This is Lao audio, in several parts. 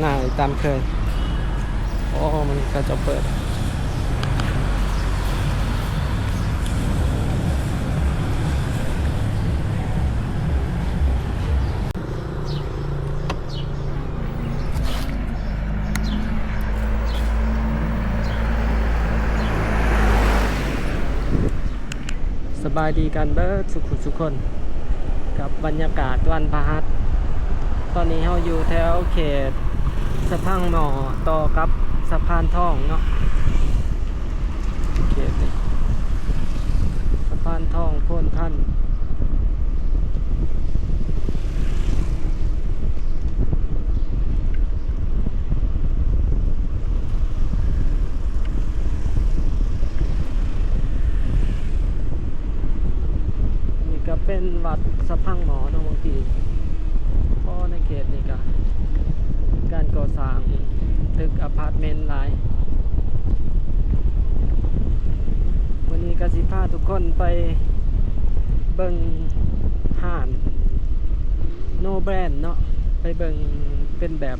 ໜ້າຕາມເຄີຍ. ໂອ້ ມື້ນີ້ເຂົາເຈົ້າເປີດ. ສະບາຍດີກັນເບິດສຸກຄົນ ກັບບັນຍາກາດວັນພະຫັດ. ຕອນນີ້ເຮົາຢູ່ແຖວເຂດສະພັງໝໍ່ ຕໍ່ກັບສະພານທອງເນາະ. ເຂດນີ້ ສະພານທອງ ໂພນທັນ. ນີ້ກະເປັນວັດສະພັງໝໍ່ເນາະ ບາງທີ ເພາະໃນເຂດນີ້ກະການກໍ່ສ້າງຕຶກອາພາດເມັນຫຼາຍ. ມື້ນີ້ກະຊິພາທຸກຄົນໄປເບິ່ງຮ້ານ No Brand ເນາະ ໄປເບິ່ງເປັນແບບ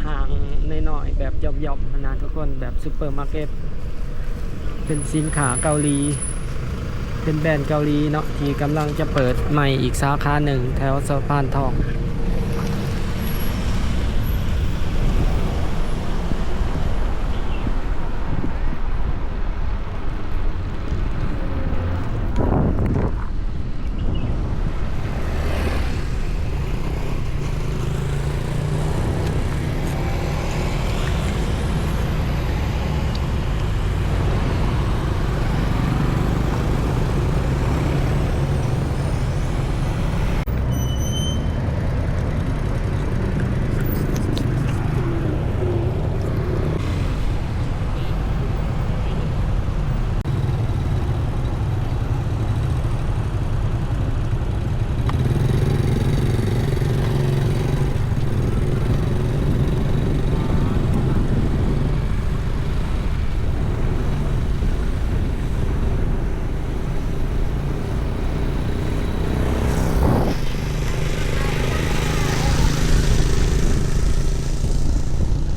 ຫ້າງນ້ອຍໆ ແບບຢ່ອມໆ ຫັ້ນນະທຸກຄົນ ແບບຊຸບເປີມາເກັດ ເປັນສິນຄ້າເກົາຫຼີ ເປັນແບຣນເກົາຫຼີເນາະ ທີ່ກຳລັງຈະເປີດໃໝ່ອີກສາຂາໜຶ່ງແຖວສະພານທອງ.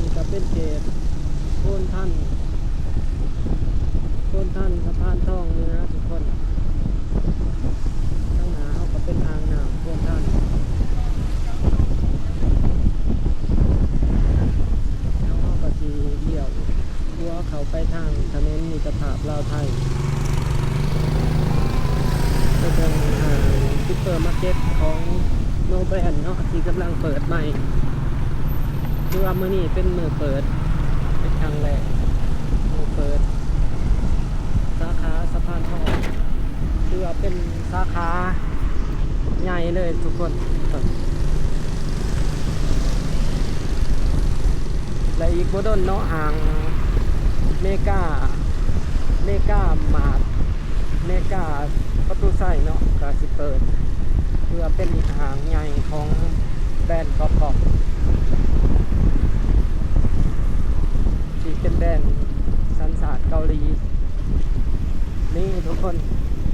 ນີ້ກະເປັນເຂດໂພນທັນ ໂພນທັນ ສະພານທອງນີ້ນະທຸກຄົນ. ທາງໜ້າເຮົາກະເປັນອ່າງນ້ຳໂພນທັນ ແລ້ວເຮົາກະຊິລ້ຽວ ຂົວເຂົ້າໄປທາງຖະໜົນມິດຕະພາບລາວໄທ ໄປເບິ່ງຫ້າງຊຸບເປີມາເກັດຂອງ No Brand ເນາະ ທີ່ກຳລັງເປີດໃໝ່. ຖືວ່າມື້ນີ້ເປັນມື້ເປີດ ເປັນຄັ້ງແລກ ມື້ເປີດສາຂາສະພານທອງ ຖືວ່າເປັນສາຂາ ໃຫຍ່ເລີຍທຸກຄົນ. ແລະ ອີກບໍ່ດົນເນາະ ຫ້າງເມກາ ເມກາມາດ ເມກາປະຕູໄຊເນາະ ກະຊິເປີດ ເພື່ອເປັນຫ້າງໃຫຍ່ຂອງແບຣນກອກກອກ ທີ່ເປັນແບຣນສັນຊາດເກົາຫຼີ. ນີ້ທຸກຄົນ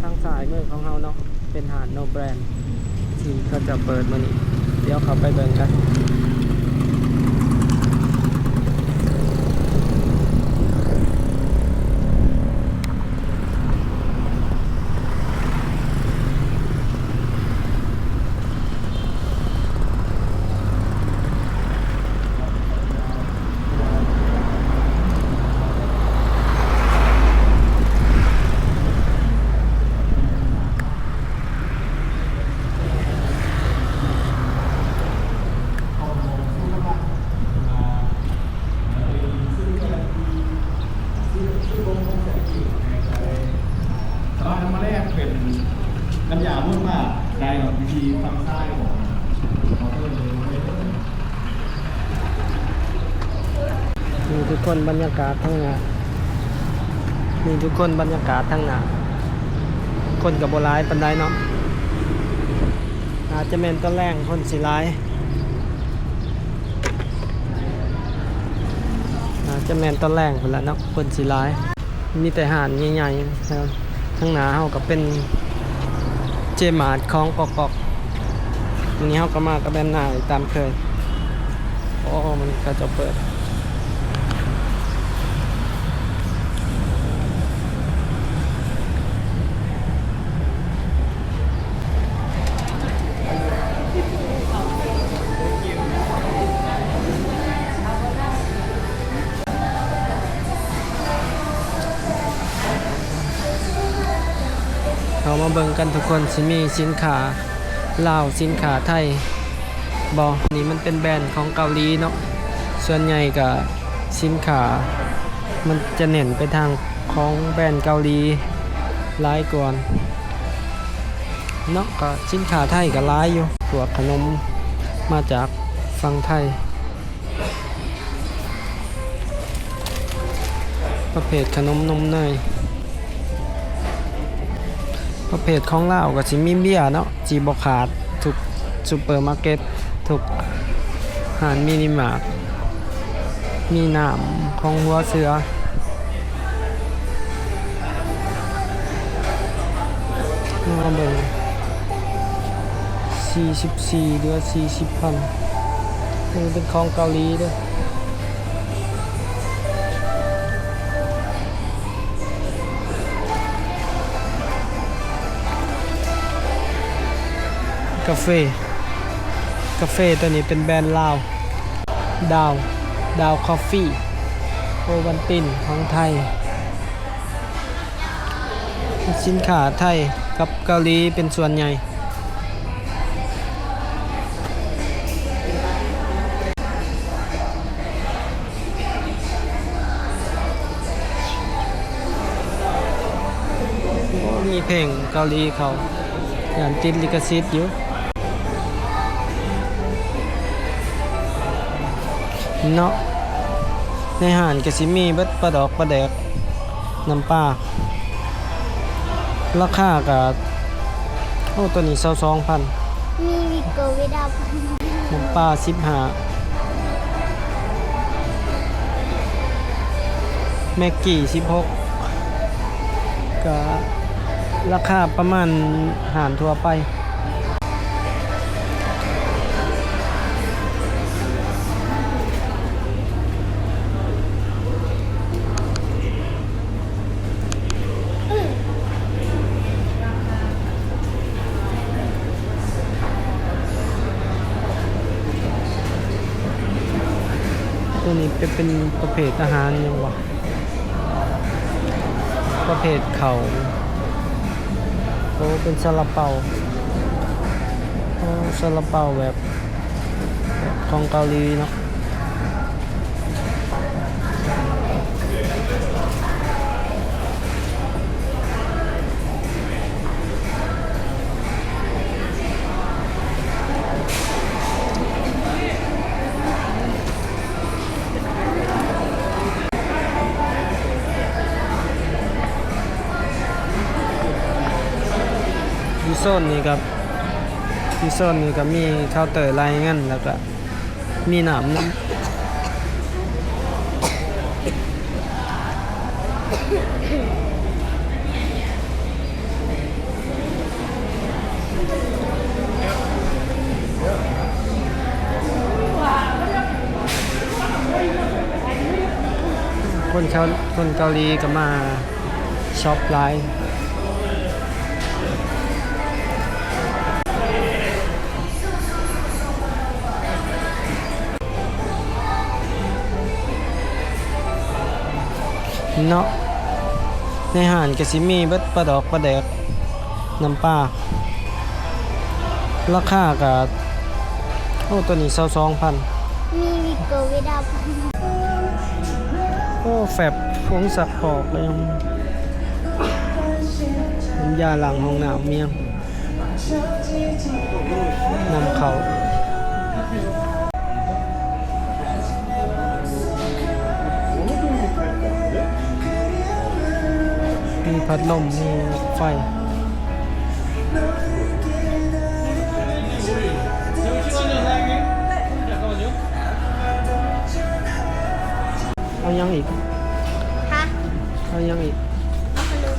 ທາງຊ້າຍມືຂອງເຮົາເນາະ ເປັນຮ້ານ No Brand ທີ່ເຂົາເຈົ້າເປີດມື້ນີ້ ດຽວເຂົ້າໄປເບິ່ງກັນ. ສະບາຍນຳມາແລກເປັນນ້ຳຢານວດປາກໄດ້ເນາະ ວິທີຝັ່ງຊ້າຍຂອງ ຂອງເພິ່ນເລີຍ. ນີ້ທຸກຄົນ ບັນຍາກາດທາງໜ້າ ນີ້ທຸກຄົນ ບັນຍາກາດທາງໜ້າ ຄົນກະບໍ່ຫຼາຍປານໃດເນາະ ອາດຈະແມ່ນຕອນແລງຄົນຊິຫຼາຍ ອາດຈະແມ່ນຕອນແລງພຸ້ນລະເນາະ ຄົນຊິຫຼາຍ. ມີແຕ່ຮ້ານໃຫຍ່ໆ ທາງໜ້າເຮົາກະເປັນເຈມາດຂອງກອກກອກ. ມື້ນີ້ເຮົາກະມາກັບແອນນາຕາມເຄີຍ. ອໍ ມັນເຂົາເຈົ້າເປີດ. ເຮົາມາເບິ່ງກັນທຸກຄົນ ຊິມີສິນຄ້າລາວ ສິນຄ້າໄທບໍ່? ນີ້ມັນເປັນແບຣນຂອງເກົາຫຼີເນາະ, ສ່ວນໃຫຍ່ກະສິນຄ້າມັນຈະເນັ້ນໄປທາງຂອງແບຣນເກົາຫຼີຫຼາຍກວ່າເນາະ. ກະສິນຄ້າໄທກະຫຼາຍຢູ່ ພວກຂະໜົມມາຈາກຝັ່ງໄທ. ປະເພດຂະໜົມນົມເນີຍ ປະເພດຂອງລາວກະຊິມີເບຍເນາະ ຊິບໍ່ຂາດທຸກຊຸບເປີມາເກັດ ທຸກຮ້ານມິນິມາດ. ມີນ້ຳຂອງຫົວເສືອ ມາເບິ່ງ ສີ່ສິບສີ່ ເຫຼືອສີ່ສິບພັນ. ນີ້ເປັນຂອງເກົາຫຼີເດີ້. ກາເຟ ກາເຟໂຕນີ້ເປັນແບຣນລາວ ດາວ ດາວຄອບຟີ້ ໂອວັນຕິນຂອງໄທ. ສິນຄ້າໄທກັບເກົາຫຼີເປັນສ່ວນໃຫຍ່. ໂອ້ ມີເພງເກົາຫຼີເຂົ້າ ຢ້ານຕິດລິຂະສິດຢູ່ເນາະ. ໃນຮ້ານກະຊິມີເບິດ ປາດອກ ປາແດກ ນ້ຳປາ. ລາຄາກະ ໂອ້ ໂຕນີ້ຊາວສອງພັນ ມີວິກເກີເວດາ ນ້ຳປາສິບຫ້າ ແມັກກີ້ສິບຫົກ ກະລາຄາປະມານຮ້ານທົ່ວໄປ. ໂຕນີ້ເປັນ ເປັນປະເພດອາຫານຫຍັງວະ? ປະເພດເຂົ້າ. ໂອ້ ເປັນຊາລາເປົາ. ໂອ້ ຊາລາເປົາແບບຂອງເກົາຫຼີເນາະ. ຢູ່ໂຊນນີ້ກະ ຢູ່ໂຊນນີ້ກະມີເຄົາເຕີລາຍເງິນ ແລ້ວກະ ມີນ້ຳນຳ. ຄົນເກົາ ຄົນເກົາຫຼີກະມາ ຊັອບຫຼາຍເນາະ. ໃນຮ້ານກະຊິມີເບິດ ປາດອກ ປາແດກ ນ້ຳປາ. ລາຄາກະ ໂອ້ ໂຕນີ້ຊາວສອງພັນ ມີວິກເກີເວດາ. ໂອ້ ແຟັບ ຜົງຊັກຟອກເລີຍ ນ້ຳຢາລ້າງຫ້ອງນ້ຳ ມີຫຍັງ ນຳເຂົ້າ. ມີພັດລົມ ມີໄຟ. ເອົາຫຍັງອີກ? ຮະ? ເອົາຫຍັງອີກ? ເອົາຂະໜົມ.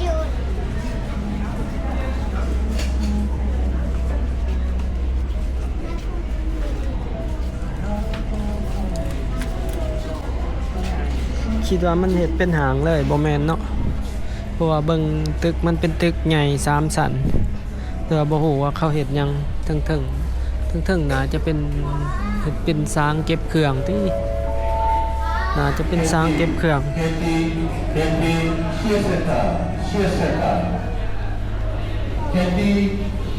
ຈິ້ວໆ. ຄິດວ່າມັນເຮັດເປັນຫ້າງເລີຍ ບໍ່ແມ່ນເນາະ ເພາະວ່າເບິ່ງຕຶກ ມັນເປັນຕຶກໃຫຍ່ສາມຊັ້ນ ແຕ່ວ່າບໍ່ຮູ້ວ່າເຂົາເຮັດຫຍັງເທິງໆ. ເທິງໆໜ້າຈະເປັນ ເຮັດເປັນສາງເກັບເຄື່ອງຕິ ໜ້າຈະເປັນສາງເກັບເຄື່ອງ. ເຄນດີ ເຄນດີ ເຊຍເຊັນເຕີ ເຊຍເຊັນເຕີ ເຄນດີ ເຊ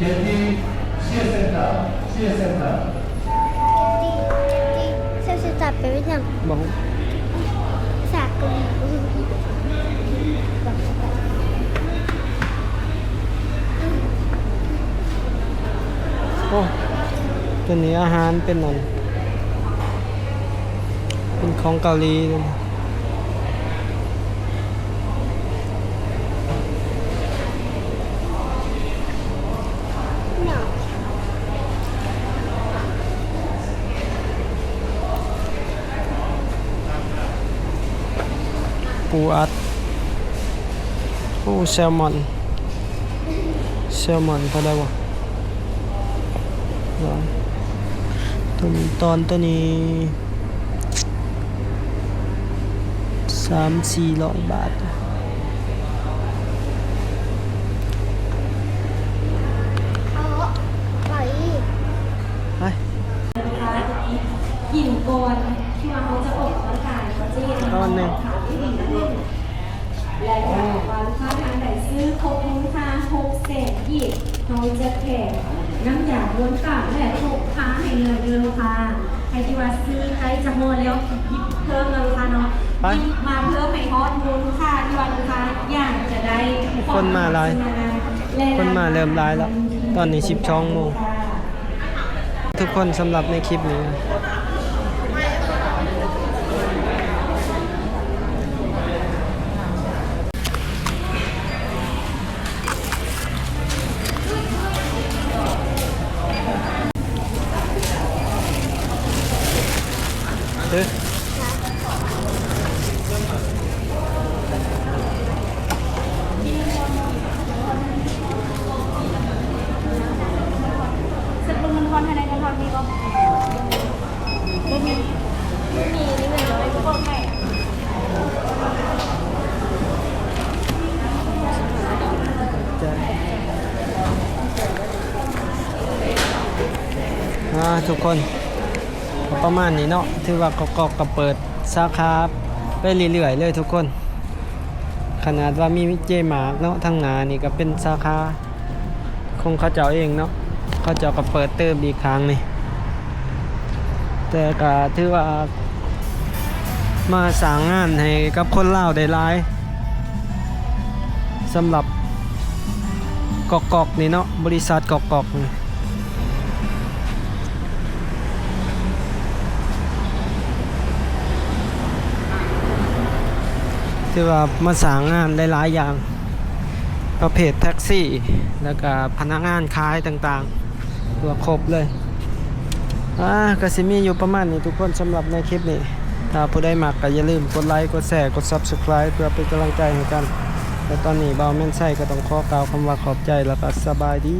ຍເຊັນເຕີ ແປວ່າຫຍັງ? ບໍ່ຮູ້. ພາສາເກົາຫຼີ. ໂອ້ ຕົວນີ້ອາຫານເປັນອັນ ເປັນຂອງເກົາຫຼີ. ປູອັດ ໂອ້ ແຊລມອນ ແຊລມອນເທົ່າໃດວະ? ຕົວນີ້ ຕອນຕົວນີ້ ສາມສີ່ຮ້ອຍບາດ. ໄປ ໄປ ກິນກ່ອນທີ່ວ່າເຮົາຈະອອກກຳລັງກາຍ ເຮົາຈະເຮັດໃຫ້ເຮົາສຸຂະພາບດີຂຶ້ນ. ແລະ ຖ້າຫາກວ່າລູກຄ້າທ່ານໃດຊື້ຄົບມູນຄ່າຫົກແສນກີບ ເຮົາຈະແຖມນ້ຳຢາບ້ວນປາກ ແລະ ພົກພາໃຫ້ເງິນເດີລູກຄ້າ. ໃຜທີ່ວ່າຊື້ໃກ້ຈະຮອດແລ້ວ ຫຍິບເພີ່ມເດີລູກຄ້າເນາະ. ໄປ ຫຍິບມາເພີ່ມໃຫ້ຮອດມູນຄ່າທີ່ວ່າລູກຄ້າຢາກຈະໄດ້. ຄົນມາຫຼາຍ ຄົນມາເລີ່ມຫຼາຍແລ້ວ ຕອນນີ້ສິບສອງໂມງ. ທຸກຄົນ ສຳລັບໃນຄລິບນີ້ ເອີ ເຊັດເບິ່ງເງິນທອນ ພາຍໃນເງິນທອນມີບໍ່? ບໍ່ມີ ບໍ່ມີ ນີ້ແມ່ນບໍ່ໄດ້ບອກໃຫ້. ອ່າ ທຸກຄົນ ປະມານນີ້ເນາະ ຖືວ່າກອກໆກໍເປີດສາຂາໄປເລື້ອຍໆເລີຍທຸກຄົນ. ຂະໜາດວ່າມີເຈມາກເນາະ ທາງໜ້ານີ້ກໍເປັນສາຂາຂອງເຂົາເຈົ້າເອງເນາະ ເຂົາເຈົ້າກໍເປີດຕື່ມອີກຂ້າງນີ້. ແຕ່ກໍຖືວ່າມາສ້າງງານໃຫ້ກັບຄົນລາວໄດ້ຫຼາຍ ສຳລັບກອກໆນີ້ເນາະ ບໍລິສັດກອກໆນີ້. ຖືວ່າມາສ້າງງານຫຼາຍໆຢ່າງ ປະເພດແທັກຊີ ແລ້ວກະພະນັກງານຂາຍຕ່າງໆ ຖືວ່າຄົບເລີຍ. ອ່າ ກະຊິມີຢູ່ປະມານນີ້ທຸກຄົນ ສຳລັບໃນຄລິບນີ້. ຖ້າຜູ້ໃດມັກກະຢ່າລືມກົດໄລກ໌ ກົດແຊ ກົດຊັບສະໄຄຣບ໌ ເພື່ອເປັນກຳລັງໃຈໃຫ້ກັນ. ແລະ ຕອນນີ້ບ່າວແມ່ນໄຊກໍຕ້ອງຂໍກ່າວຄຳວ່າຂອບໃຈ ແລ້ວກໍສະບາຍດີ.